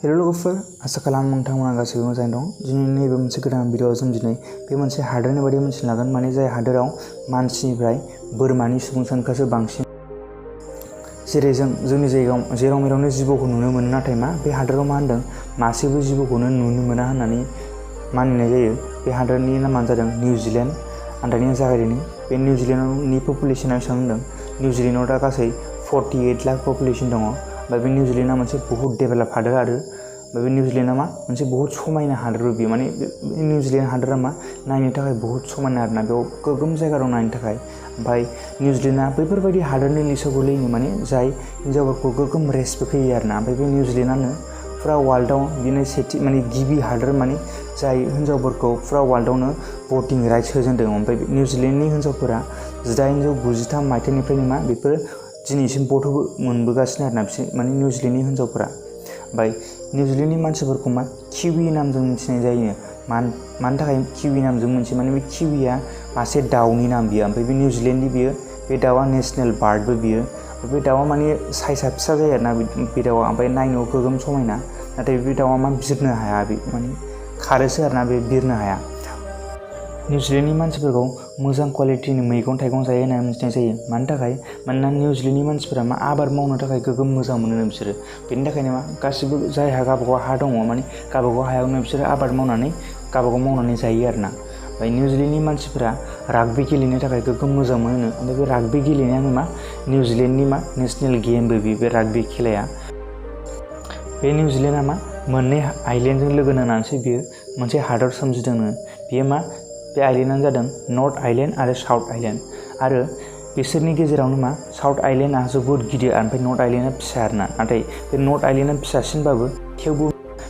Hello लोगोफोर, आसा खालामो नोंथांमोना गासैबो मोजाङै दं। दिनै नैबे मोनसे गोदान भिडिअ'आव जों दिनै बे मोनसे हादोरनि बादै मिथिनो लागोन, माने जाय हादोराव मानसिनिफ्राय बोरमानि सुबुं सानखोआसो बांसिन। जेरै जोंनि जायगायाव जेराव मेरावनो जिबौखौ नुनो मोनो, नाथाय बे हादोराव मा होनदों मासेबो जिबौखौनो नुनो मोना होननानै मानिनाय जायो। बे हादोरनि नामानो जादों निउजिलेन्ड। आं दानिया जागायदों। बे निउजिलेन्डनि पपुलेसना बेसेबां होनदों? निउजिलेन्डआव दा गासै 48 लाख पपुलेसन दङ। ओमफ्राय बे निउजिलेन्डआ मोनसे बहुत डेभेलप हादोर आरो बे निउजिलेन्डआ मोनसे बहुत समायना हादोर। बियो माने बे निउजिलेन्ड हादोरा नायनो थाखाय बहुत समायना आरोना, बेयाव गोगोम जायगा दं नायनो थाखाय। ओमफ्राय निउजिलेन्डआ बैफोरबायदि हादोरनि लिस्टआव गोलैयो, माने जाय हिन्जावफोरखौ गोगोम रेसपेक्ट होयो आरोना। ओमफ्राय बे निउजिलेन्डआनो फुरा वर्ल्डआव बिनो सेथि गिबि हादोर, जाय हिन्जावफोरखौ फुरा वर्ल्डआवनो भटिं राइट्स होजेनदों। ओमफ्राय निउजिलेन्डनि हिन्जावफोरा 1893 मायथाइनिफ्रायनो बेफोर दिनैसिम भट मोनबोगासिनो आरोना, बिसोर निउजिलेन्डनि हिन्जावफोरा। ओमफ्राय निउजिलेन्डनि मानसिफोरखौ किवी नामजों मिथिनाय जायो। मानि थाखाय किवी नामजों मोनसे, बे किवीया मासे दाउनि नाम बियो। ओमफ्राय बे निउजिलेन्डनि बे दाउआ नेसनेल बार्डबो बियो। बे दाउआ साइजआ फिसा जायो आरोना, बे दाउआ। ओमफ्राय नायनोबो गोगोम समायना, नाथाय बे दाउआ बिरनो हाया, बे खारोसो आरोना, बे बिरनो हाया। निउजिलेन्डनि मानसिफोरखौ मोजां क्वालिटिनि मैगं थाइगं जायो होननानै मिथिनाय जायो। मानि थाखाय? मानोना निउजिलेन्डनि मानसिफोरा आबाद मावनो थाखाय गोगोम मोजां मोनो बिसोरो। बेनि थाखायनो गासिबो जायहा गावबागाव हा दङ, गावबागाव हायावनो बिसोरो आबाद मावनानै गावबागाव मावनानै जायो आरोना। ओमफ्राय निउजिलेन्डनि मानसिफोरा राग्बी गेलेनो थाखाय गोगोम मोजां मोनो। ओमफ्राय बे राग्बी गेलेनायानो निउजिलेन्डनि नेसनेल गेमबो बे राग्बी खेलाया। बे निउजिलेन्डआ मोननै आइलेन्डजों लोगो नांनानैसो बियो मोनसे हादर सोमजिदोंनो। बियो बे आइलेन्डआनो जादों नर्थ आइलेन्ड आरो साउथ आइलेन्ड। आरो बिसोरनि गेजेरावनो साउथ आइलेन्डआ जोबोद गिदिर, ओमफ्राय नर्थ आइलेन्डआ फिसा आरोना। नाथाय बे नर्थ आइलेन्डआ फिसासिनबाबो थेवबो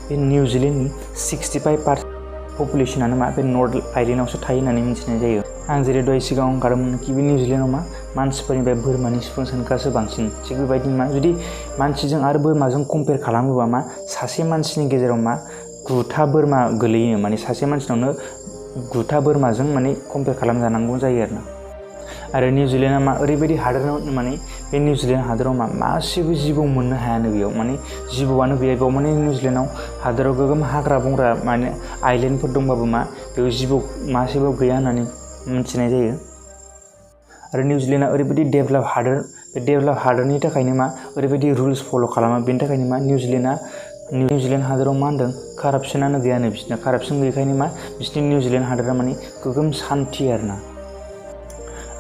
बे निउजिलेन्डनि 65% पपुलेसनानो बे नर्थ आइलेन्डआवसो थायो होननानै मिथिनाय जायो। आं जेरै दहाय सिगाङाव ओंखारदोंमोन कि बे निउजिलेन्डआव मानसिफोरनिफ्राय बोरमानि सुबुं सानखोआसो बांसिन। थिग बेबायदिनो जुदि मानसिजों आरो बोरमाजों कम्पेयार खालामोबा सासे मानसिनि गेजेराव 9था बोरमा गोलैयो। सासे मानसिनावनो 9था बोरमाजों कम्पेयार खालामजानांगौ जायो आरोना। आरो निउजिलेन्डआ ओरैबायदि हादोर, बे निउजिलेन्ड हादोराव मासेबो जिबौ मोननो हायानो। बेयाव जिबौआनो गैया। बेयाव निउजिलेन्ड हादोराव गोगोम हाग्रा बंग्रा आइलेन्डफोर दंबाबो बेयाव जिबौ मासेबो गैया होननानै मिथिनाय जायो। आरो निउजिलेन्डआ ओरैबायदि डेभेलप हादोर, बे डेभेलप हादोरनि थाखायनो ओरैबायदि रुल्स फल' खालामो। बेनि थाखायनो निउजिलेन्ड हादोराव होनदों कारापसनानो गैयानो। बिसोरना कारापसन गैयैखायनो बिसोरनि निउजिलेन्ड हादोरा गोगोम सान्थि आरोना।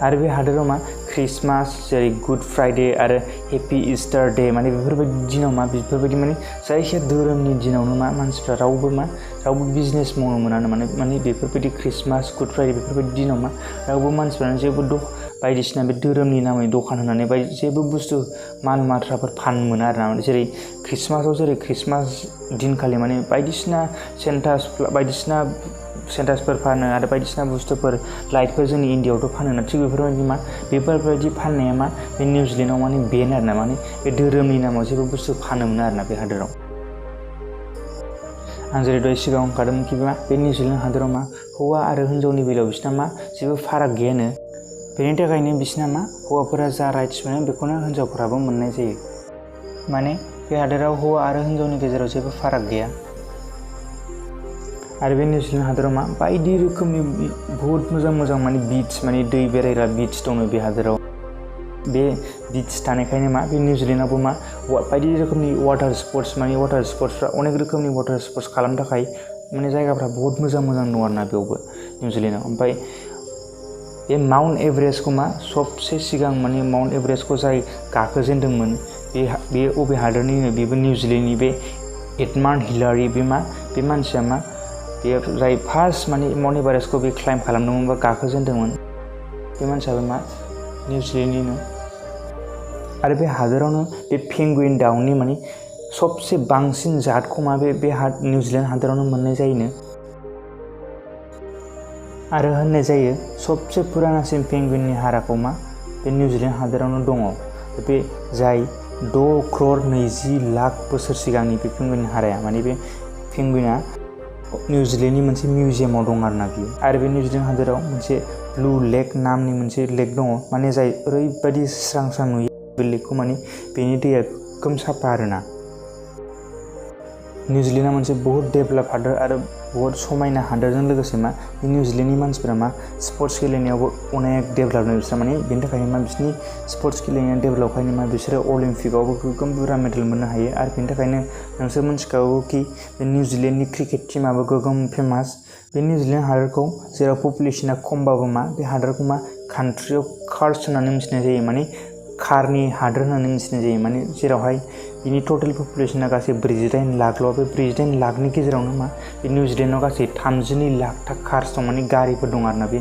आरो बे हादोराव ख्रिस्टमास, जेरै गुड फ्राइडे आरो हेपि इस्टार डे, बेफोरबायदि दिनाव बेफोरबायदि जायखिया धोरोमनि दिनावनो मानसिफ्रा रावबो बिजनेस मावनो मोनानो। बेफोरबायदि ख्रिस्टमास, गुड फ्राइडे बेफोरबायदि दिनाव रावबो मानसिफ्रानो जेबो बायदिसिना बे धोरोमनि नामै दखान होनानै जेबो बुस्थु माल माथ्राफोर फाननो मोना आरोना। जेरै ख्रिस्टमास दिनखालि बायदिसिना सेन्टासफोर फानो आरो बायदिसिना बुस्थुफोर लाइटफोर जोंनि इण्डियाआवथ' फानोना। थिग बेफोरबायदि फाननाया बे निउजिलेन्डआव बेन आरोना। बे धोरोमनि नामाव जेबो बुस्थु फाननो मोना आरोना बे हादोराव। आं जेरै दहाय सिगाङाव ओंखारदोंमोन कि बे निउजिलेन्ड हादोराव हौवा आरो हिन्जावनि बेलायाव बिसोरना जेबो फाराग गैयानो। बेनि थाखायनो बिसोरना हौवाफोरा जा राइट्स मोनो बेखौनो हिन्जावफोराबो मोननाय जायो। बे हादोराव हौवा आरो हिन्जावनि गेजेराव जेबो फाराग गैया। आरो बे निउजिलेन्ड हादोराव बायदि रोखोमनि बहुत मोजां बीच, दै बेरायग्रा बीच दङ बे हादोराव। बे बीच थानायखायनो बे निउजिलेन्डआवबो बायदि रोखोमनि वाटार स्पर्ट्सफ्रा अनेक रोखोमनि वाटार स्पर्ट्स खालामनो थाखाय जायगाफ्रा बहुत मोजां दङ आरोना बेयावबो निउजिलेन्डआव। ओमफ्राय बे माउन्ट एभारेस्टखौ सबसे सिगां माउन्ट एभारेस्टखौ जाय गाखोजेनदोंमोन बे अबे हादोरनिनो? बेबो निउजिलेन्डनि बे एडमान्ड हिलारी। बे मानसिया बे जाय फार्स्ट माउन्ट एभारेस्टखौ बे क्लाइम्ब खालामदोंमोन बा गाखोजेनदोंमोन, बे मानसियाबो निउजिलेन्डनिनो। आरो बे हादोरावनो बे पेंगुइन दाउनि सबसे बांसिन जातखौ बे निउजिलेन्ड हादोरावनो मोननाय जायोनो। आरो होननाय जायो सबसे पुरानासिन पेंगुइननि हाराखौ बे निउजिलेन्ड हादोरावनो दङ। बे जाय 6,20,00,000 बोसोर सिगांनि बे पेंगुइननि हाराया, बे पेंगुइना निउजिलेन्डनि मोनसे मिउजियामाव दं आरोना बियो। आरो बे निउजिलेन्ड हादोराव मोनसे ब्लु लेक नामनि मोनसे लेक दङ, जाय ओरैबायदि स्रां नुयो। बे लेकखौ बेनि दैया गोगोम साफा आरोना। निउजिलेन्डआ मोनसे बहुत डेभेलप हादोर आरो बहुत समायना हादोरजों लोगोसे मा बे निउजिलेन्डनि मानसिफोरा मा स्पर्ट्स गेलेनायावबो अनेक डेभेलप बिसोर माने बेनि थाखायनो मा बिसोरनि स्पर्ट्स गेलेनाया डेभेलपखायनो मा बिसोरो अलिम्पिकआवबो गोगोम बुरजा मेडेल मोननो हायो आरो बेनि थाखायनो नोंसोर मिथिखागौ कि बे निउजिलेन्डनि क्रिकेट टीमाबो गोगोम फेमास। बे निउजिलेन्ड हादोरखौ जेराव पपुलेसना खमबाबो मा बे हादोरखौ मा कान्ट्रि अफ कार्स होननानै मिथिनाय जायो, माने कारनि हादोर होननानै मिथिनाय जायो, माने जेरावहाय बिनि टटेल पपुलेसना गासै 49 लाखल'। बे 49 लाखनि गेजेरावनो मा बे निउजिलेन्डआव गासै 32 लाखथा कार्स दं, माने गारिफोर दं आरोना बे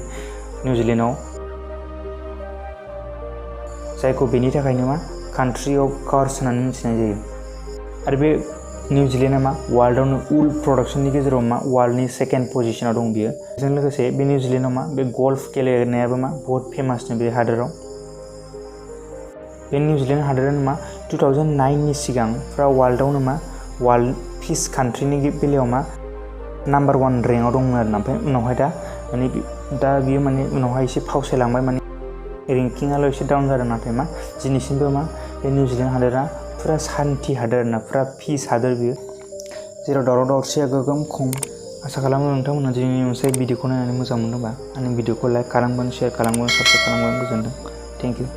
निउजिलेन्डआव, जायखौ बेनि थाखायनो मा कान्ट्रि अफ कार्स होननानै मिथिनाय जायो। आरो बे निउजिलेन्डआ मा वर्ल्डआवनो उल प्रडाक्शननि गेजेराव मा वर्ल्डनि सेकेन्ड पजिशनाव दं बियो। बेजों लोगोसे बे निउजिलेन्डआव मा बे गल्फ गेलेनायाबो मा बहुत फेमासनो बे हादोराव। बे निउजिलेन्ड हादोरानो मा 2009नि सिगां फुरा वर्ल्डआवनो मा वर्ल्ड पिस कान्ट्रिनि बेलायाव मा नम्बर 1 रेंकआव दंमोन आरोना। ओमफ्राय उनावहाय दा बियो माने उनावहाय एसे फावसायलांबाय, माने रेंकिंआल' एसे डाउन जादों, नाथाय मा दिनैसिमबो मा बे निउजिलेन्ड हादोरा फुरा सान्थि हादोर आरोना, फुरा पिस हादोर बियो, जेराव दावराव दावसिया गोगोम खम। आसा खालामो नोंथांमोना दिनैनि मोनसे भिडिअखौ नायनानै मोजां मोनदोंबा आंनि भिडिअखौ लाइक खालामगोन, शेयार खालामगोन, साबस्क्राइब खालामगोन। गोजोन्थों, थेंक इउ।